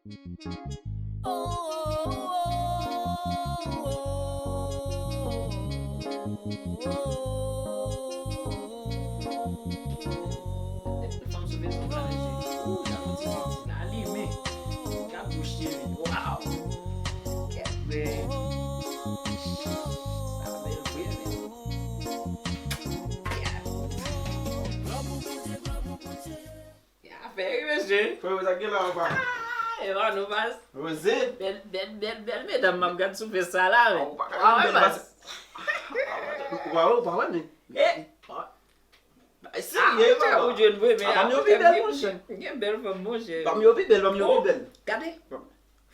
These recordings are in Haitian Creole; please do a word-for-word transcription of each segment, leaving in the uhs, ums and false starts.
Fanm sou Facebook la, mesye. Ou, gade yon ti santi la, li men. Gade bouch li, men. Waw. Kèt, men. Sa bèl vre, men. Yeah. Afè wi, mesye. Frè, sa gen la anba? Ah, e pa nou, baz. Roze. Bèl, bèl, bèl, bèl medam m ap gad sou fès sa la, men. Ou pa ka wè bèl, baz. Ou pa wè, ou pa wè, men. Eh. Serye, papa. Ou jwenn vre, men. Ban m yon pi bèl, monchè. Gen bèl fanm, monchè. Ban m yon pi bèl, ban m yon pi bèl. Gade.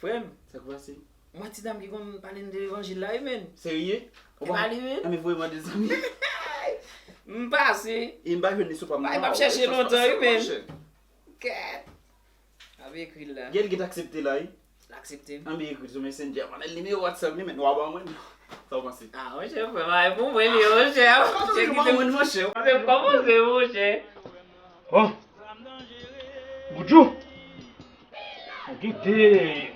Frè m. Sa k pase? M wè ti dam ki konn pale n de levanjil la, wi, men. Serye? E pa li menm? Anben voye mande zanmi. M pase. E m pa jwenn li sou pa m non. M ap chèche lontan, wi, men. Kèt. Ap ekri l la. Gen l ki t aksepte la, wi. L aksepte. Anben ekri sou Messenger. Mande l nimewo WhatsApp li, men. W a ban mwen. Sa w panse? Ah, monchè, frè m, ay pou mwen li, monchè. Monchè, kite m, monchè. Se kòmanse, monchè. Oh! Boudjou! Kite!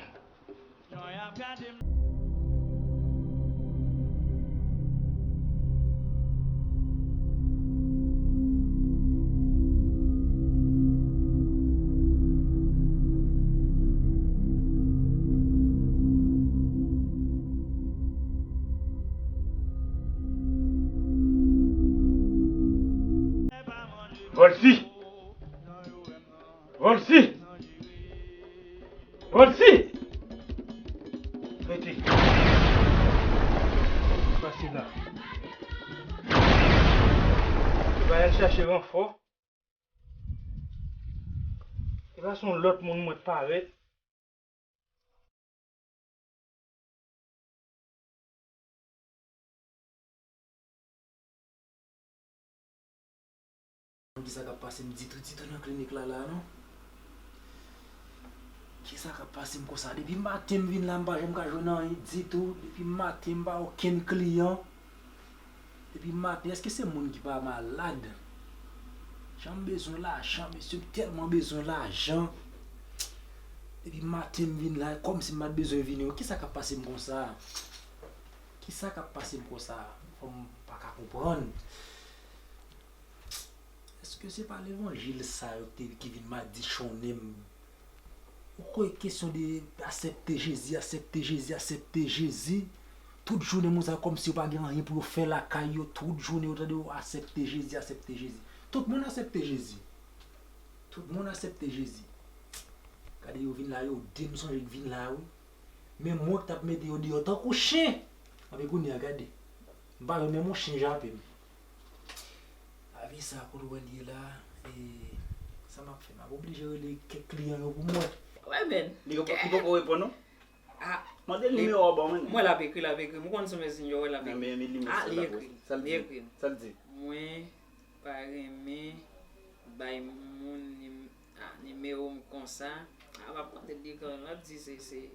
Vòlsi! Vòlsi! Vòlsi! Rete. Pase la. Li va al chache ranfò. E pa se yon lòt moun mwen t parèt. Kisa k ap pase m ditou, ditou nan klinik la, la, non? Kisa k ap pase m konsa? Depi maten m vin la, m pa janm ka jwenn anyen ditou. Depi maten, m pa okenn kliyan. Depi maten, èske se moun ki pa malad? Jan m bezwen lajan, mesye, m tèlman bezwen lajan. Depi maten m vin la, kòmsi m pa t bezwen vini. Kisa k ap pase m konsa? Kisa k ap pase m konsa? Fò m pa ka konprann. Èske se pa levanjil sa yo ki te, ki vin madichonnen m? Ou kwè kesyon de aksepte Jezi, aksepte Jezi, aksepte Jezi? Tout jounen moun sa kòmsi yo pa gen anyen pou yo fè lakay yo, tout jounen yo tande yo aksepte Jezi, aksepte Jezi. Tout moun aksepte Jezi. Tout moun aksepte Jezi. Gade yo vin la, yo de m sonje k vin la, wi. Men mwen k t ap mete yo deyò tankou chen. Anpi kounye a, gade. M pa jwenn menm yon chen jape m. Lavi sa, kote w wè l ye la, e, sa m ap fè? M ap oblije rele kèk kliyan yo pou m wè. Wè, men. Li poko, li poko reponn, non? Ah, mande l nimewo a ban mwen. Mwen l ap ekri, l ap ekri. M konn sou Messenger, wè l ap ekri. Ah, li ekri. Sa l di? Li ekri. Sa l di? Mwen pa renmen bay moun nim-, ah, nimewo m konsa. Ah, m ap mande l li kanmenm. L ap di se, se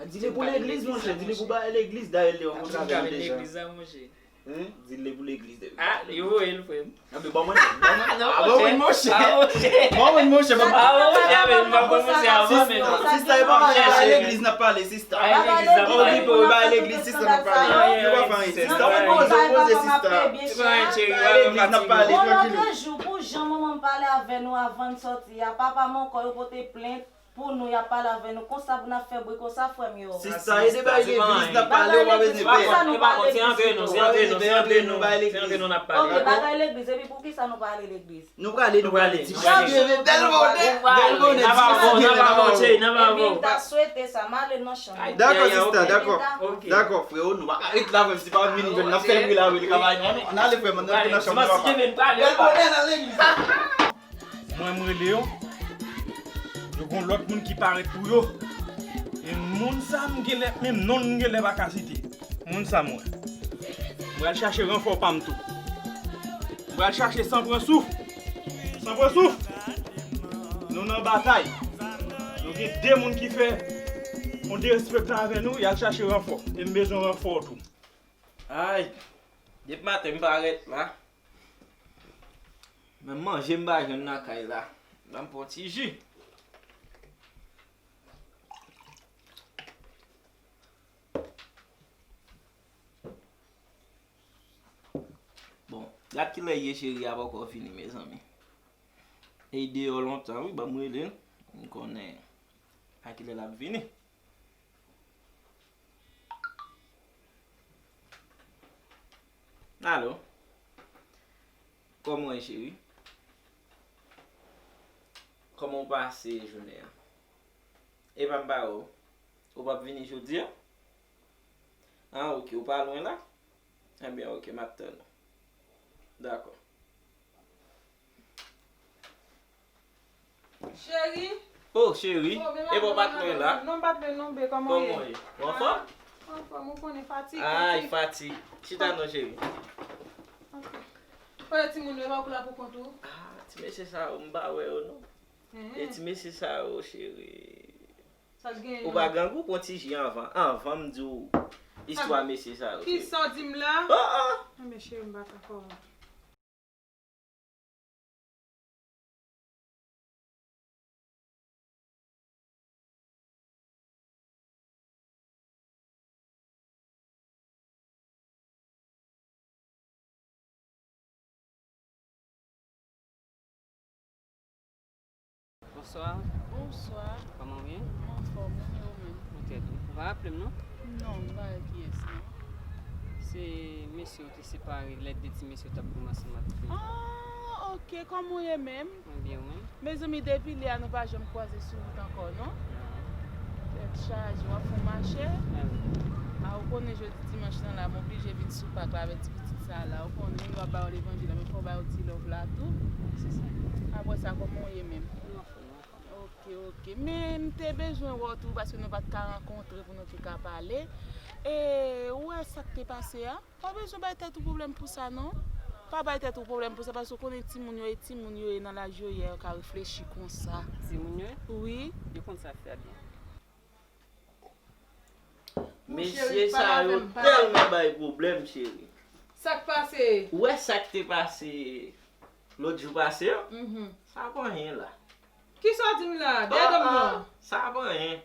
A, di li pou legliz, monchè. Di li pou bagay legliz. Dayè, l te rankontre avè nou deja. Legliz la, monchè. Hein? Di li pou legliz depi. Ah, yo voye l, frè m. Anben, ban mwen, ban mwen. Ah, non, ah, ban mwen, monchè. Ah, monchè. Ban mwen, monchè. Ah, monchè, men, m pa konn monchè avan, men. Sista, sista, e pa bagay legliz n ap pale, sista. Bagay legliz n ap pale. Okipe w, bagay legliz, sista, n ap pale. Yo pa fè anyen, sista. Ou poze, ou poze, sista. Bagay legliz n ap pale, trankil. Pou jan manman m pale avè nou avan n sòti a, papa m ankò, yo pote plent. Pou nou, y ap pale avè nou konsa pou n ap fè bri konsa, frè m yo. Sista, e de bagay legliz n ap pale, ou pa bezwen pè. Ou pa bezwen pè, se antre nou, se antre nou, se antre nou, se antre nou n ap pale. Ok, bagay legliz, epi poukisa nou pa ale legliz? Nou prale, nou prale. Dimanch ki vini, bèl bonè, bèl bonè, dimanch ki vini, n ap avè w, n ap avè w. Epi m ta swete sa, m ale nan chanm mwen. Dakò, sista, dakò. Dakò, freo, nou pa ka ret la, frè m, si pa vin, n ap fè bri la, wi, li ka bay nou. Ann ale, frè m, ann ale nan chanm mwen, papa. Bèl bonè nan legliz. Mwen, m rele yo. Yo gon lòt moun ki parèt pou yo. E moun sa m genlè, menm non l m genlè pa ka site. Moun sa m wè. M pral chache ranfò pa m tou. M pral chache san pran souf. San pran souf. Nou nan batay. Nou gen de moun ki fè yon derespektan avè nou, y al chache ranfò. E m bezwen ranfò tou. Ay, depi maten m parèt la. Menm manje m pa jwenn nan kay la. Ban m pran ti ji. Gad kilè ye cheri a poko vini, mezanmi. E deyò lontan, wi, ban m rele l. M konnen a kilè l ap vini. Alo. Kòman w ye, cheri? Kòman w pase jounen an? Epa m pa wè w. Ou p ap vini jodi a? Ah, ok, ou pa lwen la? Ebyen, ok, m ap tann ou. Dakò. Cheri. Oh, cheri. Oh, men epa w pa t lwen la? Non, m pa t lwen non, be, kòman w ye? Kòman w ye? Ou anfòm? Ah, anfòm, ou konnen fatig, ah, fatig. Fatig. Chita non, cheri. Ok. Kote timoun yo, epa w la pou kont ou? Ah, ti mesye sa yo, m pa wè yo non. E ti mesye sa yo, cheri. Sa l genyen? Ou pa grangou, pran ti ji anvan. Anvan m di w istwa mesye sa yo, cheri. Kisa w di m la? Oh, oh! Enben, cheri, m pa ka kòman. Bonswa. Bonswa. Kòman w ye? M anfòm, wi, e ou menm? Mwen trè byen. Ou pa raple m, non? Non, m pa wè kiyès, non. Se mesye w te separe, lè de ti mesye w t ap goumen ansanm avèk li. Ah, ok, kòman w ye menm? Mwen byen, ou menm? Mezanmi, depi lè a, nou pa janm kwaze sou wout ankò, non? Non. Tèt chaje, w ap fè w mache? Ah, wi. Ah, ou konnen jodi dimanch lan la, m oblije vin sou pak la avèk ti pitit sa la. Ou konnen, m ap ba yo levanjil la, men fò w ba yo ti love la tou. Se sa. Apre sa, kòman w ye menm? Nou anfòm, nou anfòm. Ok, ok. Men m te bezwen wè w tou, paske nou pa t ka rankontre pou nou te ka pale. E, ou wè sa k te pase a? Pa bezwen bay tèt ou pwoblèm pou sa, non. Pa bay tèt ou pwoblèm pou sa, paske w konnen timoun yo e timoun yo ye nan laj yo ye, yo ka reflechi konsa. Timoun yo ye? Wi. Yo konn sa fè byen. Mesye sa yo tèlman bay pwoblèm, cheri. Sa k pase? Ou wè sa k te pase lòt jou pase an? Mhm. Sa pa anyen la. Kisa w di m la? Dèyè do m nan? Ah, ah, sa pa anyen.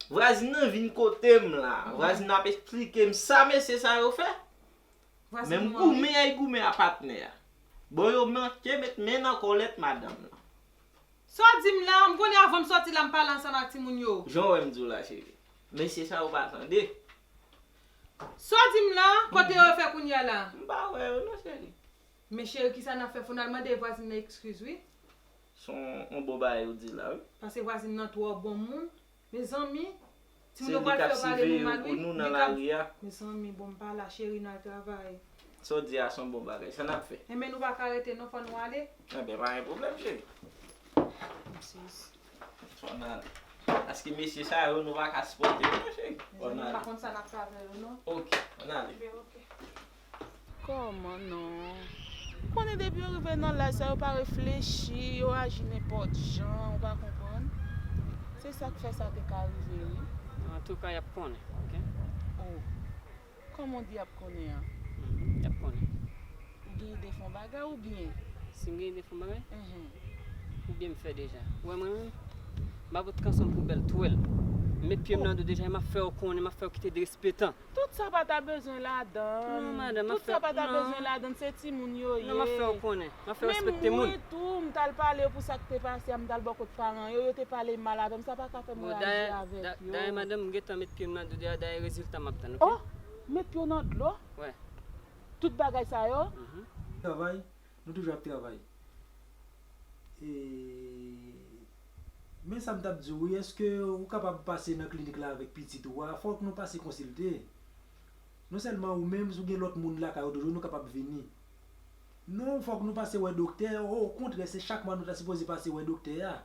Vwazin nan vin kote m la. Mhm. Vwazin nan ap eksplike m sa mesye sa yo fè. Vwazin nou an, wi. Menm goumen a, y goumen a patnè a. Bon, yo manke met men nan kòlèt madanm lan. Sa w di m la, m konnen avan m sòti la, m pale ansanm ak timoun yo. Jan w wè m di w la, cheri. Mesye sa yo pa tande. Sa w di m la, kote yo fè kounye a la? M pa wè yo non, cheri. Men cheri, kisa n ap fè? Fò n al mande vwazin nan ekskiz, wi. Se yon, yon bon bagay ou di la, wi. Paske vwazin nan twò bon moun. Mezanmi, timoun yo pral fè yo pale nou mal, wi. Se li k ap siveye nou nan lari a. Mezanmi, bon, m pa la, cheri, n al travay. Sa w di a se yon bon bagay. Sa n ap fè? Enben, nou pa ka rete non, fò nou ale. Enben, pa gen pwoblèm, cheri. M sezi. Fò n ale. Paske mesye sa yo, nou pa ka sipòte yo non, cheri. Fò n ale. Mezanmi, m pa konn sa n ap fè avè yo non. Ok, ann ale. Enben, ok. Kòman non? Ou konnen depi yo rive nan laj sa, yo pa reflechi, yo aji nenpòt jan, ou pa konprann? Se sa k fè sa te ka rive, wi. Antouka, y ap konnen, ok? Oh. Kòman w di y ap konnen an? Mhm, y ap konnen. Ou gen ide fè yon bagay oubyen? Si m gen ide fè yon bagay? Mhm. Oubyen m fè deja. Ou wè mwen menm? M pa pot kanson poubèl twèl. M met pye m nan do deja, m ap fè w konnen, m ap fè w kite derespektan. Tout sa pa ta bezwen ladan. Non, madanm, m ap fè, non. Tout sa pa ta bezwen ladan, se timoun yo ye. Non, m ap fè w konnen. M ap fè w respekte moun. Menm mwen tou, m t al pale yo pou sa k te pase a, m t al bò kot paran yo, yo te pale mal avè m, sa pa ka fè m reyaji avèk yo. Bon, dayè, da-, dayè, madanm, m gentan met pye m nan dlo deja, dayè rezilta m ap tann, ok? Oh, met pye w nan dlo? Wè. Tout bagay sa yo? Mhm. Travay, nou toujou ap travay. E, men sa m t ap di w, wi, èske ou kapab pase nan klinik la avèk pitit ou a? Fòk nou pase konsilte. Non sèlman ou menm, si w gen lòt moun lakay ou toujou, nou kapab vini. Non, fòk nou pase wè doktè. Okontrè, se chak mwa nou ta sipoze pase wè doktè a.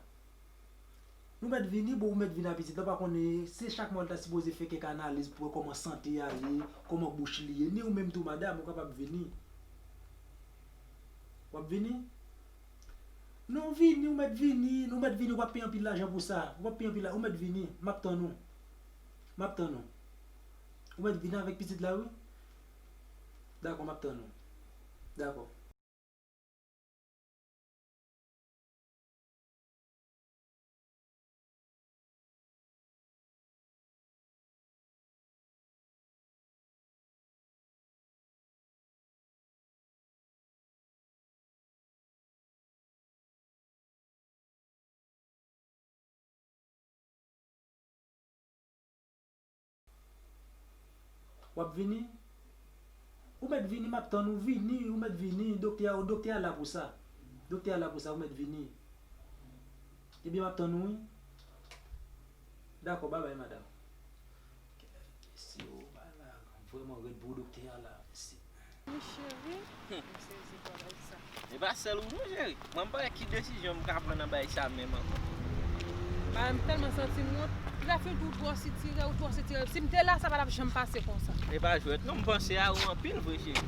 Nou mèt vini, bon, ou mèt vini a pitit la, pa konnen, se chak mwa l ta sipoze fè kèk analiz pou wè kòman sante a ye, kòman bouch li ye. Ni ou menm tou, madanm, ou kapab vini. W ap vini? Non, vini, ou mèt vini, nou mèt vini, w ap peye anpil lajan pou sa. W ap peye anpil la, ou mèt vini, m ap tann ou. M ap tann ou. Ou mèt vini avèk pitit la, wi. Dakò, m ap tann ou. Dakò. W ap vini? Ou mèt vini, m ap tann ou, vini, ou mèt vini. Doktè a, doktè a la pou sa. Doktè a la pou sa, ou mèt vini. Ebyen, m ap tann ou, wi. Dakò, babay, madanm. Mèsi, o, bagay la vrèman rèd pou doktè a la. Mèsi. Wi, cheri. M sezi pa bagay sa. E pa sèl ou non, cheri. Mwen pa wè ki desizyon m ka pran nan bagay sa menm ankò. Bagay, m tèlman santi m wont. Lè fin tou, ou twò sitire, ou twò sitire. Si m te la, sa pa t ap janm pase konsa. E pa jwèt non, m panse a ou anpil vre, cheri.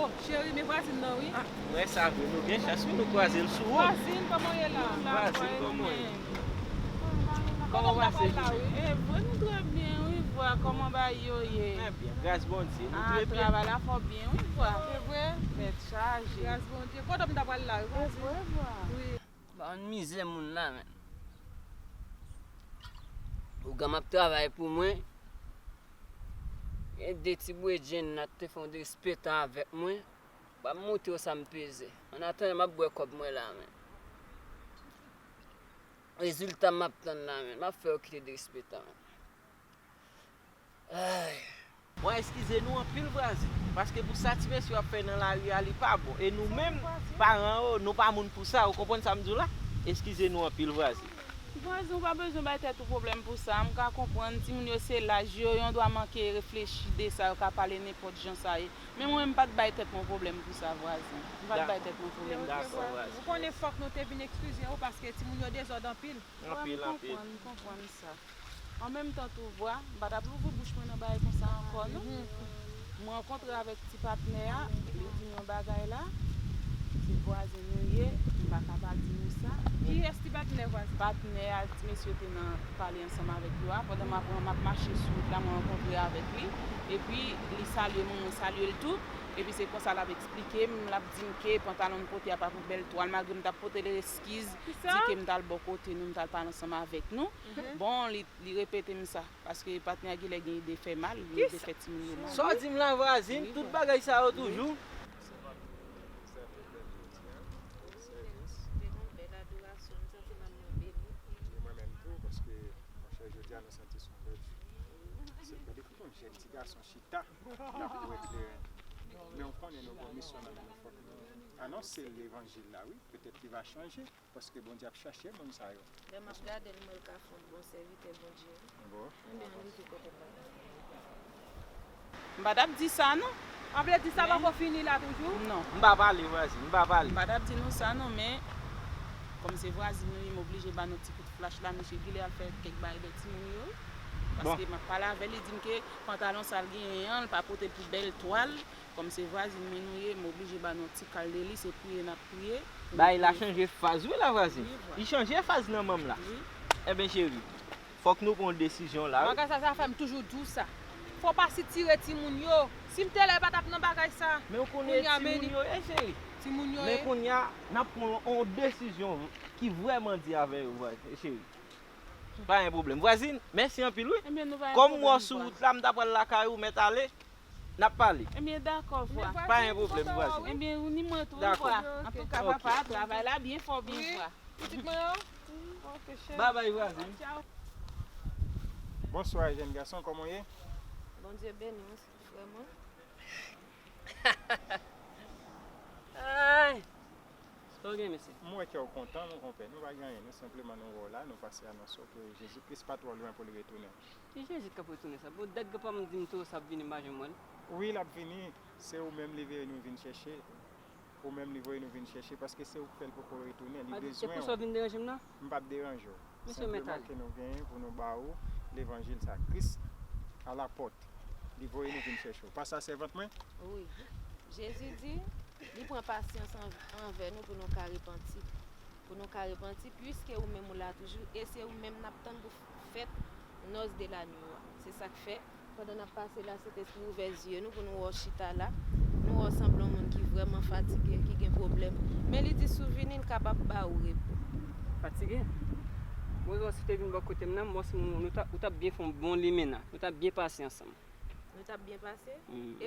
Oh, cheri, men vwazin nan, wi. Ah, m wè sa vre. Nou gen chans, wi, nou kwaze l sou wout. Vwazin, kòman w ye la? Vwazin, kòman w ye? Kòman w pase jounen? E vre, nou trè byen, wi, vwa. Kòman bagay yo ye? Trè byen, gras Bondye, nou trè byen. Ah, travay la fè w byen, wi, vwa. Se vre? Tèt chaje. Gras Bondye. Kote m ta pral la, wi, vwazin? E vre, vwa. Wi. Ba yon mizè moun la, men. Ougan m ap travay pou mwen. Gen de ti bredjenn la te fè yon derespektan avèk mwen. Ba m montre w sa m peze. Annatandan, m ap bwè kòb mwen la, men. Rezilta m ap tann la, men. M ap fè yo kite derespektan, men. Ay. Bon, eskize nou anpil, vwazin, paske pou sa ti mesye ap fè nan lari a, li pa bon. E nou menm, paran yo, nou pa moun pou sa. Ou konprann sa m di w la? Eskize nou anpil, vwazin. Vwazin, ou pa bezwen bay tèt ou pwoblèm pou sa. M ka konprann, timoun yo se laj yo, yo dwa manke reflechi de sa, yo ka pale nenpòt jan sa ye. Men mwen, m pa t bay tèt mwen pwoblèm pou sa, vwazin. M pa t bay tèt mwen pwoblèm pou sa. Dakò, vwazin. Ou konnen fòk nou te vin eskize w paske timoun yo dezòd anpil. Anpil, anpil. Wi, m konprann, m konprann sa. An menm tan tou, vwa, m pa t ap louvri bouch mwen nan bagay konsa ankò, non. Mwen rankontre avèk ti patnè a, li di m yon bagay la, se vwazen nou ye, m pa ka pa di nou sa. Kiyès ti patnè vwazen? Patnè a, ti mesye te nan pale ansanm avèk yo a, pandan m ap, m ap mache sou wout la, mwen rankontre avèk li, epi li salye mwen, mwen salye l tou, epi se konsa l ap eksplike m, l ap di m ke pantalon m pote a pa pou bèl twal, malgre m t ap pote l eskiz, di ke m t al bò kote nou, m t al pale ansanm avèk nou. Bon, li, li repete m sa, paske patnè a genlè gen ide fè mal, gen ide fè timoun yo mal. Sa w di m la, vwazin, tout bagay sa yo toujou? Sèvis. Te gon bèl adorasyon, m santi nanm mwen beni. E mwen menm tou, paske, monchè, jodi a nou santi se yon bèl jou. Se gade kote yon jèn ti gason chita, l ap bwè kleren. Men w konnen nou gon misyon nan men nou, fòk nou anonse levanjil la, wi. Petèt li va chanje, paske Bondye ap chache moun sa yo. Lè m ap gade l, m wè l ka fè yon bon sèvitè Bondye, wi. Bon. Ebyen, ann rive kote bagay. M pa t ap di sa, non. An vle di sa poko fini la toujou? Non. M pa pale, vwazin, m pa pale. M pa t ap di nou sa, non, men kòm se vwazin nou ye, m oblije ba nou ti kout flach la, misye genlè al fè kèk bagay de timoun yo, wi. Paske m ap pale avè l, li di m ke pantalon sa l genyen an, l pa pote l pou bèl twal. Kòm se vwazin mwen nou ye, m oblije ba nou ti kal de li, se priye n ap priye. Bagay la chanje faz, wi, la vwazin. Wi, vwa. Li chanje faz nan manm la. Wi. Enben, cheri, fòk nou pran yon desizyon la, wi. Bagay sa, sa fè m toujou di w sa. Fò w pa sitire timoun yo. Si m te la, yo pa t ap nan bagay sa. Men w konnen e timoun yo ye, cheri. Timoun yo ye. Men kounye a, n ap pran yon desizyon ki vrèman di avè yo, vwazin, cheri. Pa gen pwoblèm. Vwazin, mèsi anpil, wi. Ebyen, nou pa gen pwoblèm, vwa. Kòm m wè w sou wout la, m ta pral lakay ou, mèt ale. N ap pale. Ebyen, dakò, vwa. Pa gen pwoblèm, vwazin. Ebyen, ou ni mwen tou, vwa. Antouka, papa, travay la byen fò, byen, vwa. Pitit mwen yo? Babay, vwazin. Bonswa, jèn gason, kòman w ye? Bondye beni w, frè mwen. Ay! Sa w gen, mesye? M wè kè w kontan, mon konpè. Nou pa gen anyen, non. Senpleman, nou wè w la, nou pase anonse w ke Jezi Kris pa twò lwen pou l retounen. Ki Jezi k ap retounen sa? Bon, dat granpa m di m tou sa ap vini, m pa janm wè l. Wi, l ap vini. Se ou menm li voye nou vin chèche. Ou menm li voye nou vin chèche, paske se ou k fè l poko retounen. Li bezwen w. A, se pou sa w vin deranje m nan? M p ap deranje w. Mesye, mèt ale. Senpleman ke nou genyen pou nou ba ou levanjil sa. Kris alapòt. Li voye nou vin chèche w. Pa sa, sèvant mwen? Wi. Jezi di, li pran pasyans an-, anvè nou pou nou ka repanti. Pou nou ka repanti, piske ou menm ou la toujou, e se ou menm n ap tann pou fèt nòs de la nwi a. Se sa k fè, pandan n ap pase la, Sentespri ouvè zye nou pou nou wè w chita la. Nou wè w sanble yon moun ki vrèman fatige, ki gen pwoblèm. Men li di, si w vini, l kapab ba ou repo. Fatige? Mwen wè si w te vin bò kote m nan, m wè si nou, nou t ap, ou t ap byen fè yon bon limena. Nou t ap byen pase ansanm. Nou t ap byen pase.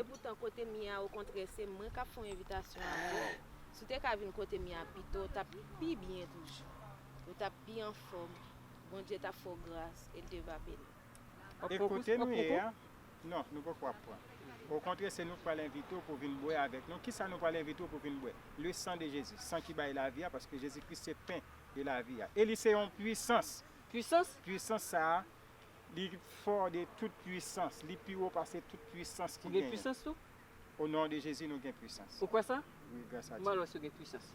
Epoutan, kote m ye a, okontrè, se mwen k ap fè yon envitasyon avè w. Si w te ka vin kote m ye a pito, w t ap pi byen toujou. Ou t ap pi anfòm. Bondye t ap fè w gras e l te va beni w. E kote nou ye a? Non, nou poko ap pran. Okontrè, se nou k pral envite w pou vin bwè avèk nou. Kisa nou pral envite w pou vin bwè? Le sang de Jésus, san ki bay lavi a, paske Jezi Kris se pen de lavi a. E li se yon pwisans. Pwisans? Pwisans sa a, li fò de tout pwisans. Li pi wo pase tout pwisans ki genyen. Ou gen pwisans tou? O non de Jezi, nou gen pwisans. Ou kwè sa? Wi, gras a Dye. Mwen wè si w gen pwisans.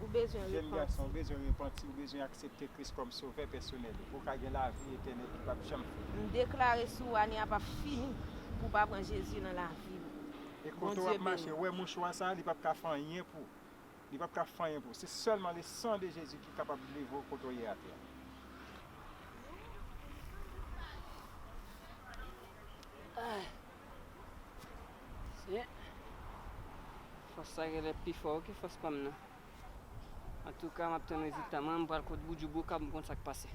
Ou bezwen repanti. Jèn gason, ou bezwen repanti, ou bezwen aksepte Kris kòm Sovè pèsonèl ou, pou w ka gen lavi etènèl ki p ap janm fini. M deklare sou w, ane a p ap fini pou w pa pran Jezi nan lavi w. E kote w ap mache, ou wè mouchwa sa a, li p ap ka fè anyen pou ou. Li p ap ka fè anyen pou ou. Se sèlman le sang de Jezi ki kapab leve w kote w ye atè a. Ay. Senyè. Fòs sa genlè pi fò ke fòs pa m nan. Antouka, m ap tann rezilta mwen, m pral kot Boudjou Bouka pou m konn sa k pase.